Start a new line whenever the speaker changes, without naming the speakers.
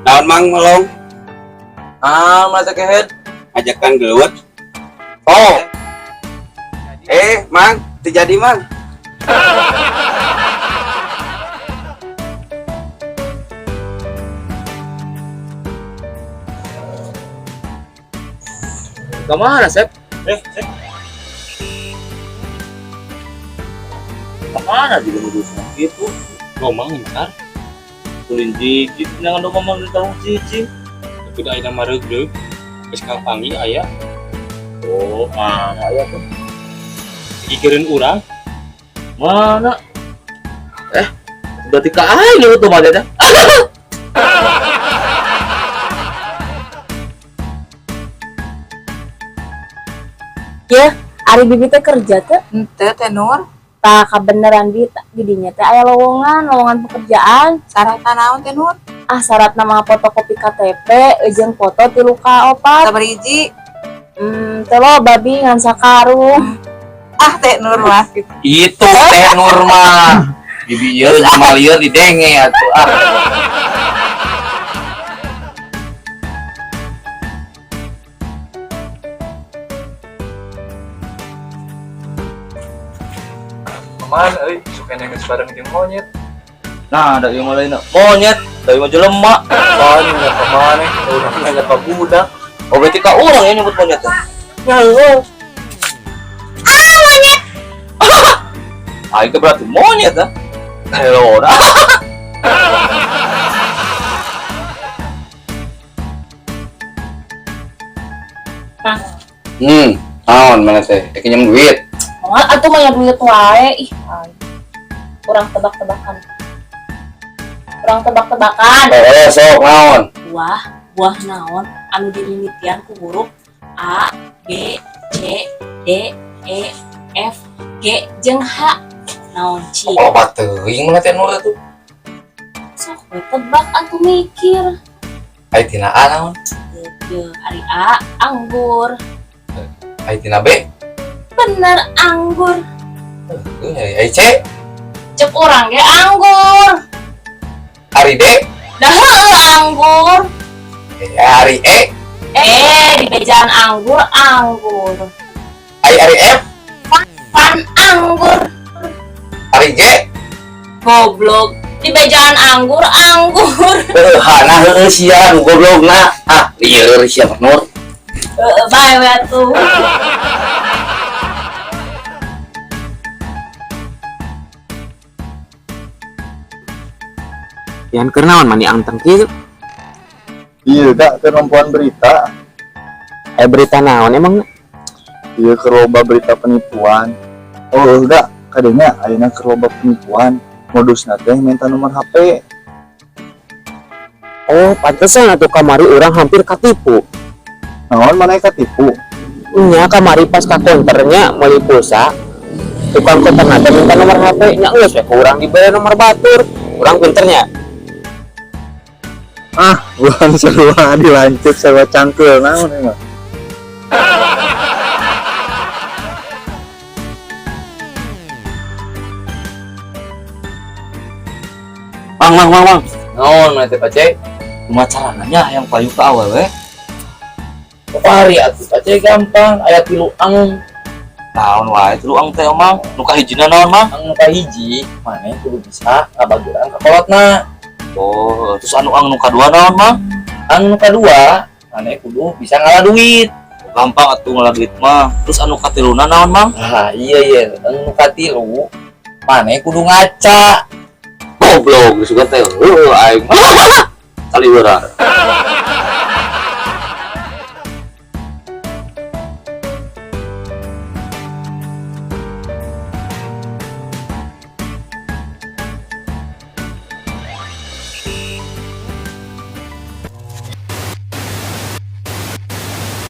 Naon Mang melong?
Ah, mata kehed.
Ajakan gelut.
Oh.
Mang, teu jadi Mang.
Kemana, Sep? Sep. Kemana juga nuduhnya gitu?
Gomang ntar.
Tulin jigit, jangan dong ngomong di tahun cicing.
Tapi dah ayeuna mah reugreug. Geus kapanggih aya.
Oh, mana aya tuh?
Gigireun urang.
Mana? Berarti ka aing lu tuh mah teh.
Ya, ari bibi teh kerja teh.
Henteu teh Nur.
Tah kabeneran bi didinya teh aya lowongan, lowongan pekerjaan.
Syaratna naon teh Nur?
Ah, syaratna mah fotokopi KTP jeung foto 3 ka 4.
Sabar hiji.
Teh loba bi ngan sakarung.
Ah, teh Nur mah gitu.
Itu teh Nur mah. Bibi ieu cuma lieur didenge atuh. Ah.
Kemana euy? Suka nengis bareng jeung monyet.
Nah, da ieu mah lainna. Monyet, da ieu mah jelema.
Soalnya nanya ke mana? Urang nanya ka budak.
Oh, berarti ka urang ya nyebut monyet teh.
Ya heueuh. Ah, monyet.
Ah, itu berarti monyet ah. Hello, dah.
Naon mana teh? Rek nyeum duit.
Moal atuh mah duit wae. Ih, ay. Kurang tebak-tebakan. Kurang tebak-tebakan.
Sok naon?
Buah, buah naon anu dimimitian ku huruf A, B, C, D, E, F, G, jeung H. Naon cik?
Oh, loba teuing mana teh Nur atuh.
Sok we tebak atuh mikir.
Ai tina A naon?
Ieu ari A anggur.
Ai tina B?
Bener anggur.
Ai C?
Cek urang ge anggur.
Ari D?
Dah heueuh anggur.
Ari E?
Di bejaan anggur anggur.
Ai ari F?
Pan anggur.
Ari G?
Goblok. Di bejaan anggur anggur.
Heuh, nah heueuh sia nu goblokna. Ah, lieur sia Nur.
Heeh, bae we atuh.
Yang keur naon mani anteng kieu?
Iya, Kak, keur nempoan berita.
Berita naon emang?
Iya, keur loba berita penipuan. Oh, enggak, kadenya ayeuna keur loba penipuan. Modusna teh minta nomor HP.
Oh, pantesan atuh kamari urang hampir katipu.
Naon maneh katipu?
Nya kamari pas ka konternya meuli pulsa. Tukang konterna teh minta nomor HP, nya geus we ku urang dibere nomor batur. Urang pinternya.
Ah, bukan seru dilanjut sewa cangkul naon emang.
Mang, mang, mang, mang. Naon maneh teh Pace? Kumaha carana nya hayang payu ka awewe? Pari atuh Pace gampang, aya 3 ang. Naon wae 3 ang teh Mang? Nu kahijina naon Mang? Ang nu kahiji maneh kudu bisa ngabageran ka kolotna. Oh, terus anu ang nu kadua naon Mang? Ang nu kadua maneh kudu bisa ngalah duit. Gampang atuh ngalah duit mah. Terus anu katiluna naon Mang? Ah, iya iya, anu katilu maneh kudu ngaca. Goblok geus teh. Heueuh aing. Kali urang.